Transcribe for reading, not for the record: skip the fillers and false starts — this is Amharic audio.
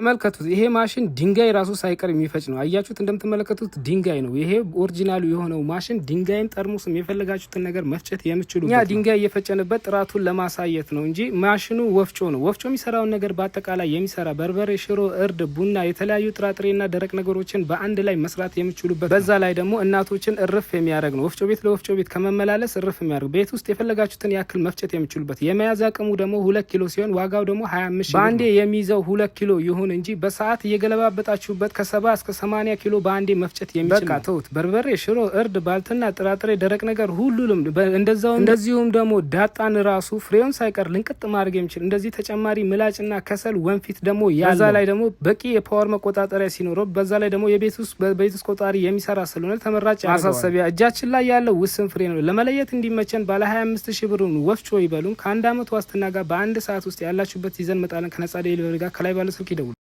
ተመልከቱት። ይሄ ማሽን ድንጋይ ራሱ ሳይቀር የሚፈጭ ነው። አያችሁት? እንደምትመለከቱት ድንጋይ ነው። ይሄ original ኡ የሆነው ማሽን ድንጋይም ጠርሙስም የፈለጋችሁትን ነገር መፍጨት የምችሉ፣ እኛ ድንጋይ እየፈጨንበት ጥራቱን ለማሳየት ነው እንጂ ማሽኑ ወፍጮ ነው። ወፍጮ የሚሰራውን ነገር በአጠቃላይ የሚሰራ፣ በርበሬ፣ ሽሮ፣ እርድ፣ ቡና፣ የተለያዩ ጥራጥሬና ደረቅ ነገሮችን በአንድ ላይ መስራት የምችሉበት፣ በዛ ላይ ደግሞ እናቶችን እርፍ የሚያደርግ ነው። ወፍጮ ቤት ለወፍጮ ቤት ከመመላለስ እርፍ የሚያደርግ፣ ቤት ውስጥ የፈለጋችሁትን ያክል መፍጨት የምችሉበት፣ የመያዝ አቅሙ ደግሞ 2 ኪሎ ሲሆን ዋጋው ደግሞ 25 ሺህ። በአንዴ የሚይዘው 2 ኪሎ ይሁን እንጂ በሰዓት እየገለባበጣችሁበት ከ70 እስከ 80 ኪሎ በአንዴ መፍጨት የሚችል። በቃ ተውት። በርበሬ፣ ሽሮ፣ እርድ፣ ባልትና፣ ጥራጥሬ፣ ደረቅ ነገር ሁሉንም እንደዛው፣ እንደዚሁም ደግሞ ዳጣን ራሱ ፍሬውን ሳይቀር ልንቅጥ ማድረግ የሚችል፣ እንደዚህ ተጨማሪ ምላጭና ከሰል ወንፊት ደግሞ ያለው፣ በዛ ላይ ደግሞ በቂ የ power መቆጣጠሪያ ሲኖረው፣ በዛ ላይ ደግሞ የቤት ውስጥ በቤት ውስጥ ቆጣሪ የሚሰራ ስለሆነ ተመራጭ። ማሳሰቢያ፣ እጃችን ላይ ያለው ውስን ፍሬ ነው። ለመለየት እንዲመቸን ባለ 25 ሺህ ብሩን ወፍጮ ይበሉን። ከአንድ አመት ዋስትና ጋር በአንድ ሰዓት ውስጥ ያላችሁበት ይዘን መጣለን። ከነጻ delivery ጋር ከላይ ባለ ስልክ ይደውሉ።